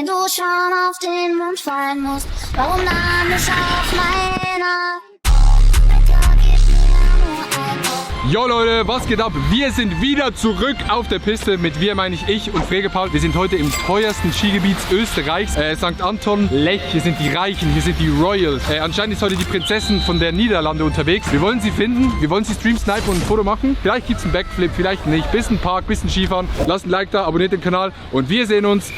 wenn du schon auf den Mond fallen musst, warum dann nicht auf meiner? Jo Leute, was geht ab? Wir sind wieder zurück auf der Piste. Mit wir meine ich und Frege Paul. Wir sind heute im teuersten Skigebiet Österreichs. St. Anton, Lech. Hier sind die Reichen, hier sind die Royals. Anscheinend ist heute die Prinzessin von der Niederlande unterwegs. Wir wollen sie finden, wir wollen sie stream snipen und ein Foto machen. Vielleicht gibt es einen Backflip, vielleicht nicht. Bisschen Park, bisschen Skifahren. Lasst ein Like da, abonniert den Kanal und wir sehen uns,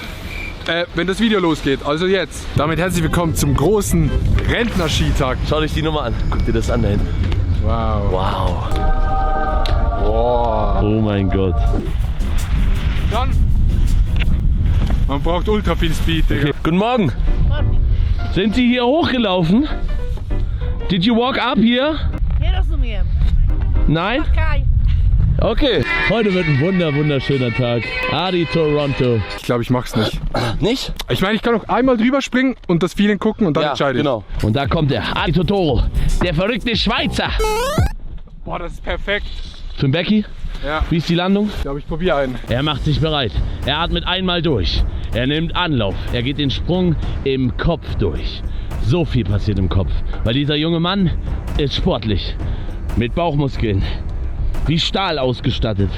wenn das Video losgeht. Also jetzt. Damit herzlich willkommen zum großen Rentner-Skitag. Schau dich die Nummer an. Guck dir das an da hinten. Wow. Wow. Wow. Oh mein Gott. Dann. Man braucht ultra viel Speed, Digga. Okay. Guten Morgen. Sind Sie hier hochgelaufen? Did you walk up here? Nein? Okay. Heute wird ein wunderschöner Tag. Adi Toronto. Ich glaube, ich mach's nicht. Nicht? Ich meine, ich kann noch einmal drüber springen und das Feeling gucken und dann entscheide ich. Genau. Und da kommt der Adi Totoro, der verrückte Schweizer. Boah, das ist perfekt. Zum Becky? Ja. Wie ist die Landung? Ich glaube, ich probiere einen. Er macht sich bereit. Er atmet einmal durch. Er nimmt Anlauf. Er geht den Sprung im Kopf durch. So viel passiert im Kopf, weil dieser junge Mann ist sportlich. Mit Bauchmuskeln. Wie Stahl ausgestattet.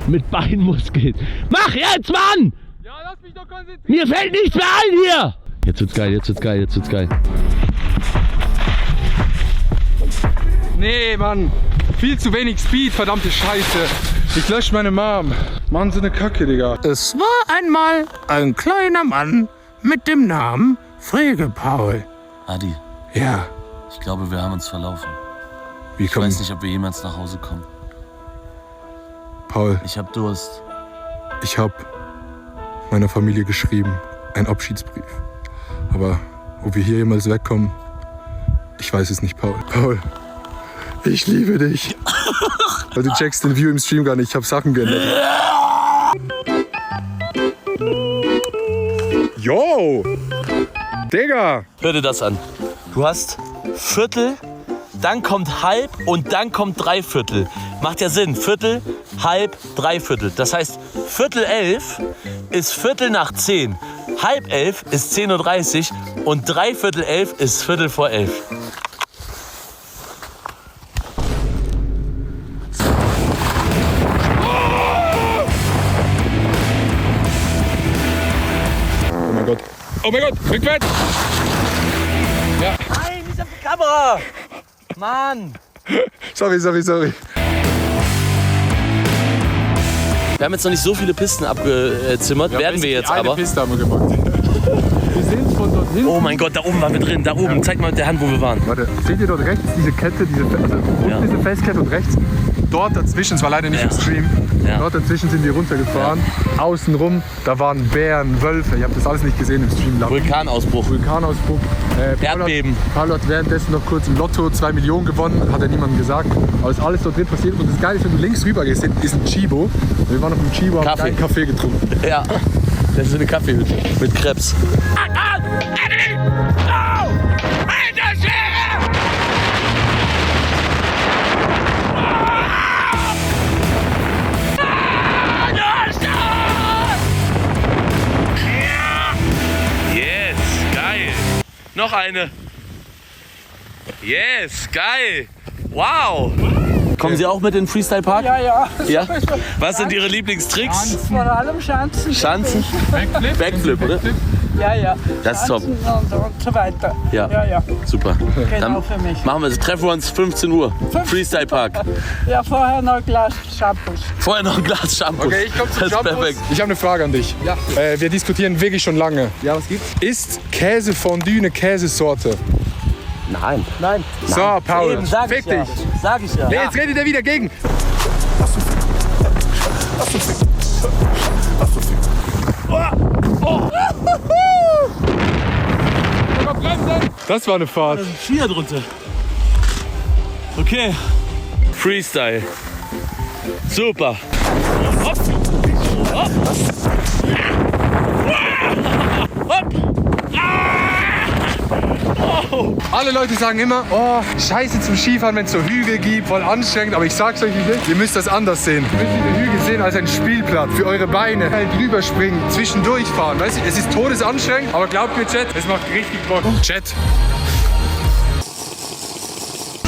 Mit Beinmuskeln. Mach jetzt, Mann! Ja, lass mich doch konzentrieren. Mir fällt nichts mehr ein hier! Jetzt wird's geil, jetzt wird's geil, jetzt wird's geil. Nee, Mann. Viel zu wenig Speed, verdammte Scheiße. Ich lösche meine Mom. Mann, so eine Kacke, Digga. Es war einmal ein kleiner Mann mit dem Namen Frege Paul. Adi, Ja, ich glaube, wir haben uns verlaufen. wie Ich kommt weiß nicht, ob wir jemals nach Hause kommen. Paul? Ich habe Durst. Ich habe meiner Familie geschrieben, einen Abschiedsbrief. Aber ob wir hier jemals wegkommen, ich weiß es nicht, Paul. Paul, ich liebe dich. Weil du checkst den View im Stream gar nicht, ich habe Sachen geändert. Yo! Digga! Hör dir das an. Du hast Viertel, dann kommt halb und dann kommt Dreiviertel. Macht ja Sinn. Viertel, halb, Dreiviertel. Das heißt, 10:45 ist 10:45. 10:30 ist 10:30 Uhr und 11:45 ist 11:45. Oh mein Gott. Oh mein Gott, rückwärts! Ja. Nein, nicht auf die Kamera! Mann! Sorry. Wir haben jetzt noch nicht so viele Pisten abgezimmert, werden wir jetzt eine aber. Piste haben wir gemacht. Wir sehen von dort hinten. Oh mein Gott, da oben waren wir drin, da oben. Zeig mal mit der Hand, wo wir waren. Warte, seht ihr dort rechts diese Kette, unten diese Festkette und rechts? Dort dazwischen, es war leider nicht im Stream, dort dazwischen sind wir runtergefahren. Außenrum, da waren Bären, Wölfe, ihr habt das alles nicht gesehen im Stream. Vulkanausbruch. Erdbeben. Paul hat währenddessen noch kurz im Lotto 2 Millionen gewonnen, hat er niemandem gesagt. Aber es ist alles dort drin passiert und das Geile ist, wenn du links rüber gehst, ist ein Chibo. Wir waren noch im Chibo, haben einen Kaffee getrunken. Ja, das ist eine Kaffeehütte mit Krebs. Yes, geil. Noch eine. Yes, geil. Wow. Kommen Sie auch mit in den Freestyle Park? Ja. Ja? Was sind Ihre Lieblingstricks? Vor allem Schanzen. Schanzen? Backflip, oder? Ja. Das ist top. Schanzen und so weiter. Ja. Super. Genau für mich. Machen wir das. Treffen wir uns 15 Uhr. Freestyle Park. Ja, vorher noch ein Glas Shampoos. Vorher noch ein Glas Shampoo. Okay, ich komme zum Das ist Shampoos. perfekt. Ich habe eine Frage an dich. Ja. Wir diskutieren wirklich schon lange. Ja, was gibt's? Ist Käsefondue eine Käsesorte? Nein. Nein. So, Paul, Eben, sag fick ich ja. dich. Sag ich ja. Nee, jetzt redet er wieder gegen. Das war eine Fahrt. Skier drunter. Okay. Freestyle. Super. Hopp. Hopp. Hopp. Ah. Oh. Alle Leute sagen immer, oh, scheiße zum Skifahren, wenn es so Hügel gibt, voll anstrengend. Aber ich sag's euch nicht, ihr müsst das anders sehen. Ihr müsst diese Hügel sehen als ein Spielplatz für eure Beine. Drüber springen, zwischendurch fahren. Weißt du, es ist todesanstrengend, aber glaubt mir, Chat, es macht richtig Bock. Chat.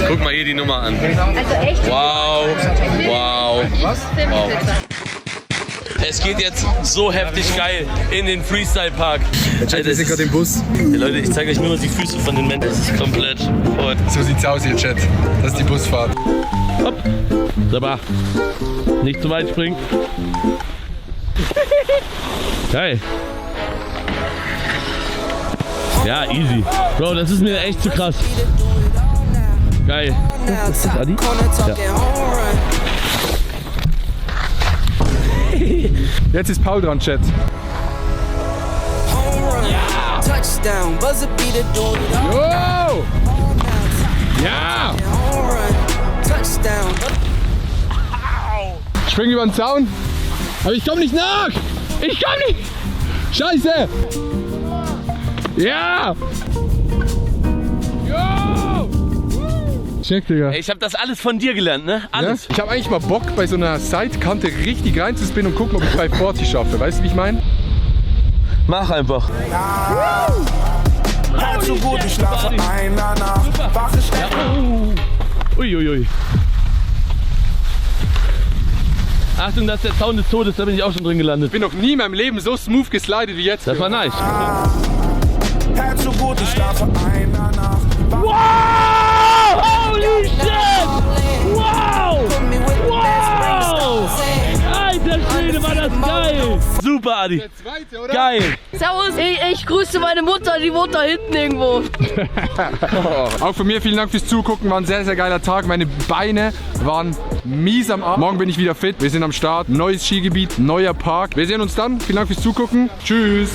Guck mal hier die Nummer an. Also echt? Wow, wow. Was? Wow. Es geht jetzt so heftig geil in den Freestyle-Park. Chat, wir sind gerade im Bus. Hey Leute, ich zeige euch nur die Füße von den Menschen. Das ist komplett voll. So sieht's aus hier, Chat. Das ist die Busfahrt. Hopp. Super. Nicht zu weit springen. Geil. Ja, easy. Bro, das ist mir echt zu krass. Geil. Ist das Adi? Ja. Jetzt ist Paul dran, Chat. Touchdown, buzzer beater doing it all. Yo! Ja! Home run, touchdown. Spring über den Zaun. Aber ich komm nicht nach! Ich komm nicht! Scheiße! Ja! Yo! Check, Digga. Ey, ich habe das alles von dir gelernt, ne? Alles. Ja? Ich habe eigentlich mal Bock, bei so einer Sidekante richtig reinzuspinnen und gucken, ob ich 540 schaffe. Weißt du, wie ich meine? Mach einfach. So gut, ich schlafe ein, danach wache ich. Uiuiui. Achtung, das ist der Zaun des Todes, da bin ich auch schon drin gelandet. Ich bin noch nie in meinem Leben so smooth geslidet wie jetzt. Das war nice. Herz so gut, ich schlafe ein, danach Wow! Holy shit! Wow! Wow! Alter Schwede, war das geil! Super, Adi. Der zweite, oder? Geil! Servus, ich grüße meine Mutter, die wohnt da hinten irgendwo. Auch von mir vielen Dank fürs Zugucken, war ein sehr, sehr geiler Tag. Meine Beine waren mies am Arm. Morgen bin ich wieder fit. Wir sind am Start. Neues Skigebiet, neuer Park. Wir sehen uns dann. Vielen Dank fürs Zugucken. Tschüss.